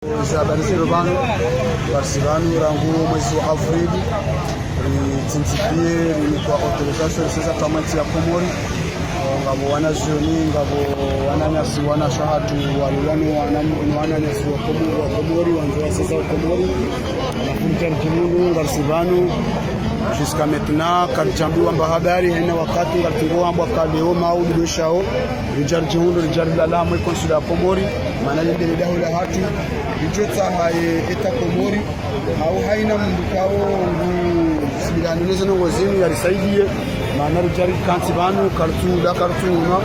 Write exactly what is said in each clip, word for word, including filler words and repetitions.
Ze habari zilo pvanu, basi pvanu rangu mwezi wa avrili, ritsindzikiye, rinikwa autorisation riseza pvamwe ntsi ya Komori. Ngapvo wanazioni, ngapvo wananyasi, wanashe hatru, walolwa no wana-, no wananyasi wa Komo-, wa Komori, wandzo waseza wa Komori. Mafundi ya Ridjimundru, ngarisi pvanu, jusqu'à maintenant, karidjambiwa mba habari, haina wakati, ngaritsungo wambwa ka leo, mauli, lweshao, ridja Ridjimundru, ridja rilala, mwe consulat ya Komori, mana lendele daho la hatru, ridjotsaha ye État Komori, hau haina mndru kawo ngusubilano neze ndrongoo zinu yarisaidiye, mana ridja rikantsi pvanu, karitsu la, karitsu nyuma,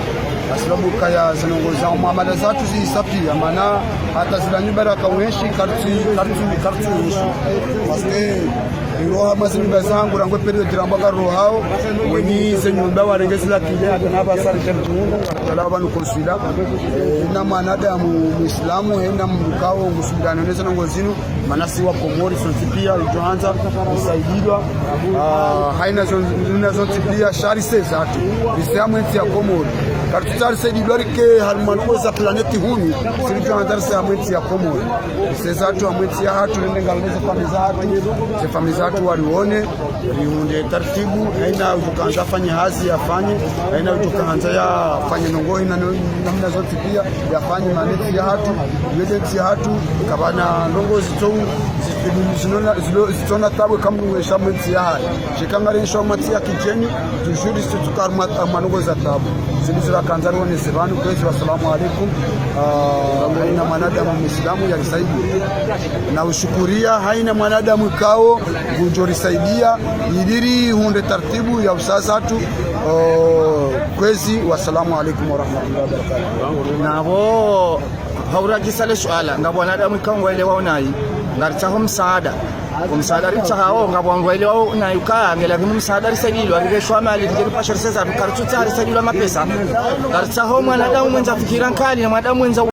hasibabu kaya ze ndrongoo za muamala zatru zisa piya, mana hata zila nyumba raka wenshi, karitsu, karitsu, karitsu wenshi. Parce que, iroha mwa ze nyumba zangu, rangu période rambwa karohao, wenyi ze nyumba warenge zila kile, hata na pvasa ridja Ridjimundru, tala pvanu consulat. Eh, haina mwanadamu muislamu, haina mndru kawo ngusubilano neze ndrongoo zinu, mana si wa Komori, sontsi piya, ridjohandza risaidilwa. Ah, haina zon-, haina zontsi piya, sha rise zatru. Rise hamwe ntsi ya Komori. Karitsutsaha risaidilwa rike harumwa ndrongoo za planète hunu, si ridjohandza rise hamwe ntsi ya Komori. Rise zatru hamwe ntsi ya hatru, rende ngarile ze famiyi za hatru, ze famiyi za hatru warione, rihundre taratibu, haina udjo handza afanye hazi yafanye, haina udjo handza yafanye ndrongoo, haina no-, namna zontsi piya yafanye, mana ntsi ya hatru, yende ntsi ya hatru, kapvana ndrongoo zitso-, zi-, zinona-, zilo-, zitsona tabu kamwe ngwesha mwe ntsi ya hahe. Sheka ngarenshao mwa ntsi ya kidjeni, toujours si tsuka harumwa, harumwa ndrongoo za tabu. Zinu zila kandza riwonese pvanu, kwezi, wassalamu alaikum. Ah, haina mwanadamu muislamu yarisaidiye. Na ushukuriya, haina mwanadamu kawo, ngudjo risaidiya, ili rihundre taratibu ya usaza tu, oh, kwezi, wassalamu alaikum warahmatullahi wabarakatuh. Napvo, hauradjisa le suala, ngapvo wanadamu kawo ngwaelewao nayi, ngaritsaho msaada. Omsaada ritsahao, ngapvo ngwaelewao nayi uka, ngelazimu msaada risaidilwa, rireshwa mali, ridje ripashe rise zatru, karitsutsaha risaidilwa mapesa. Ngaritsaho mwanadamu mwendza fikira nkali, na mwanadamu mwendza